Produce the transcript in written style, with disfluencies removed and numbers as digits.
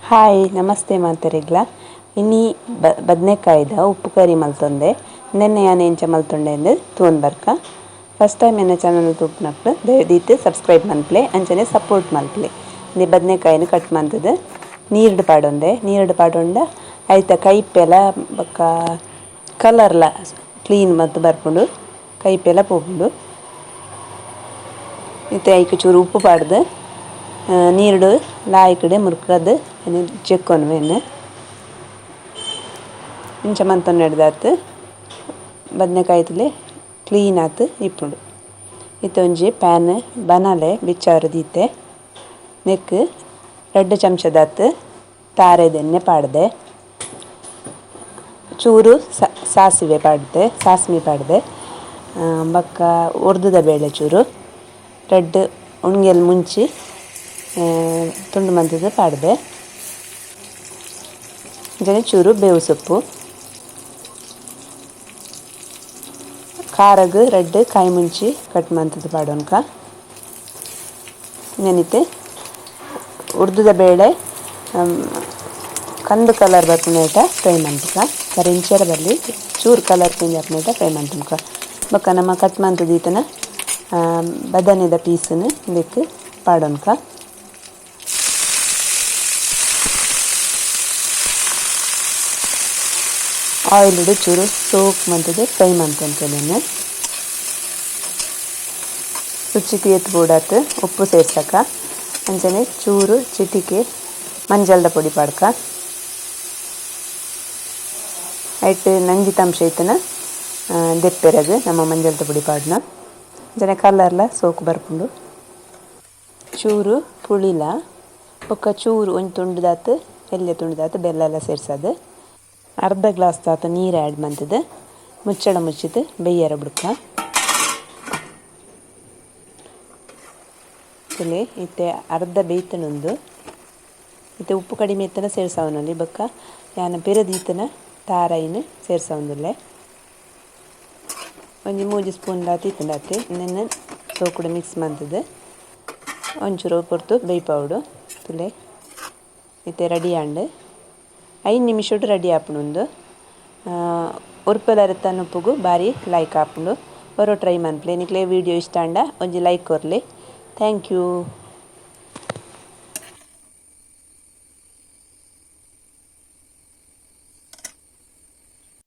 Hi namaste ಮಾತರಿಗ್ಲ ಇನಿ ಬದನೆಕಾಯಿದ ಉಪ್ಪು ಕರಿ ಮಲ್ತೊಂದೆ ನೆನ್ನೆ ಯಾನೆ ಎಂಚ ಮಲ್ತೊಂಡೆ ಎಂದು ತೂನ್ ಬರ್ಕ. ಫಸ್ಟ್ ಟೈಮ್ ಎನ್ನ ಚಾನಲ್ ತೂಪುನಕ್ಲು ದಯದೀತ್ ಸಬ್ಸ್ಕ್ರೈಬ್ ಮನ್ಪ್ಲೆ ಅಂಚನೆ ಸಪೋರ್ಟ್ ಮಲ್ಪ್ಲೆ. ಇಂದೆ ಬದನೆಕಾಯಿನ ಕಟ್ ಮಂತುದು ನೀರ್ಡ್ ಪಾಡೊಂದೆ, ನೀರ್ಡ್ ಪಾಡೊಂಡ ಐತ ಕೈಪೆಲ ಬೊಕ್ಕ ಕಲರ್ಲ ಕ್ಲೀನ್ ಮಲ್ತ್ ಬರ್ಪುಂಡು, ಕೈಪೆಲ ಪೋಪುಂಡು. ಇತ್ತೆ ಐಕ್ ಚೂರು ಉಪ್ಪು ಪಾಡ್ದು ನೀರ್ಡ್ ಲಾಯಿಕಡೆ ಮುರ್ಕದ್ ಚೆಕ್ಕೊನ್ವೆ ಇಂಚ ಮಂತೊಂದು ಬದನೆಕಾಯಿ ತುಲೆ ಕ್ಲೀನ್ ಆತು ಇಪ್ಪುಂಡು. ಇತ್ತೆ ಒಂಜಿ ಪ್ಯಾನ್ ಬನಲೆ ಬಿಚ್ಚಾರ ದೀತೆ, ನೆಕ್ 2 ಚಮಚದಾತ್ ತಾರೆದೆಣ್ಣೆ ಪಾಡ್ದೆ, ಚೂರು ಸಾಸಿವೆ ಪಾಡ್ದೆ, ಸಾಸಿವೆ ಪಾಡ್ದೆ, ಬೊಕ್ಕ ಉರ್ದುದ ಬೇಳೆ ಚೂರು 2 ಉಣ್ಗೆಲ್ ಮುಂಚಿ ತುಂಡು ಮಂತದ ಪಾಡ್ದೆ, ಅಂಚನೆ ಚೂರು ಬೇವು ಸೊಪ್ಪು, ಖಾರಗ್ 2 ಕಾಯಿ ಮುಂಚಿ ಕಟ್ ಮಂತದ ಪಾಡೋನ್ಕ. ನೆನಿತೆ ಉರ್ದುದ ಬೇಳೆ ಕಂದು ಕಲರ್ ಬರ್ಪುನೇಟ ಫ್ರೈ ಮಂತುಕ, ಕರಿಂಚರ ಬರ್ಲಿ ಚೂರು ಕಲರ್ ಚೇಂಜ್ ಆಪುನೇಟ ಫ್ರೈ ಮಂತುಕ. ಬೊಕ್ಕ ನಮ್ಮ ಕಟ್ ಮಂತದ ಈತನ ಬದನೆದ ಪೀಸನ್ನು ಇದಕ್ಕೆ ಪಾಡೋನ್ಕ. ಆಯಿಲ್ ಚೂರು ಸೋಕ್ ಮಂತದ ಫ್ರೈ ಮಂತೊಂತೇನೆ. ರುಚಿಗೆ ಎತ್ತು ಬೋಡಾತ್ ಉಪ್ಪು ಸೇರ್ಸಕ, ಅಂಚನೆ ಚೂರು ಚಿಟಿಕೆ ಮಂಜಲ್ದ ಪೊಡಿ ಪಾಡ್ಕ. ಐಟ್ ನಂಜಿತ ಅಂಶ ಐತನ ದೆಪ್ಪೆರಗ್ ನಮ್ಮ ಮಂಜಲ್ದ ಪೊಡಿ ಪಾಡ್ನ. ಅಂಚನೆ ಕಲರ್ಲ ಸೋಕು ಬರ್ಪುಂಡು. ಚೂರು ಪುಳಿಲ ಬೊಕ್ಕ ಚೂರು ಒಂಜಿ ತುಂಡುದಾತ್ ಎಲ್ಯ ತುಂಡುದಾತ್ ಬೆಲ್ಲ ಸೇರ್ಸದು. ಅರ್ಧ ಗ್ಲಾಸ್ ದಾತ್ ನೀರು ಆ್ಯಡ್ ಮಂತದ ಮುಚ್ಚಳ ಮುಚ್ಚಿದ ಬೇಯರ ಬುಡ್ಕ. ಇತ್ತೆ ಅರ್ಧ ಬೇಯ್ತನುಂದು. ಇತ್ತೆ ಉಪ್ಪು ಕಡಿಮೆ ಇತ್ತನ ಸೇರ್ಸವನಲ್ಲಿ ಬೊಕ್ಕ ಯಾನ ಪೆರದೀತನ ತಾರೈನ್ ಸೇರ್ಸವೊಂದುಲ್ಲೆ. ಒಂಜಿ 3 ಸ್ಪೂನ್ ದಾತ್ ಇತ್ತುಂಡಾತೆ ನೆನ್ನೆ ಸೋಕುಡು ಮಿಕ್ಸ್ ಮಂತದ ಒಂಚೂರು ಪೊರ್ತು ಬೇಯ್ಪಾವೊಡು. ತುಲೆ ಇತ್ತೆ ರೆಡಿ ಆಂಡ್. 5 ನಿಮಿಷಡ್ ರೆಡಿ ಆಪುಂಡು. ಉರ್ಪೆಲ ಉಪ್ಪುಗು ಬಾರಿ ಲೈಕ್ ಆಪುಂಡು. ಒರೋ ಟ್ರೈ ಮನ್ಪ್ಲೆ. ನಿಕ್ಲೆ ವಿಡಿಯೋ ಇಷ್ಟ ಆಂಡ ಒಂಜಿ ಲೈಕ್ ಕೊರ್ಲೆ. Thank you.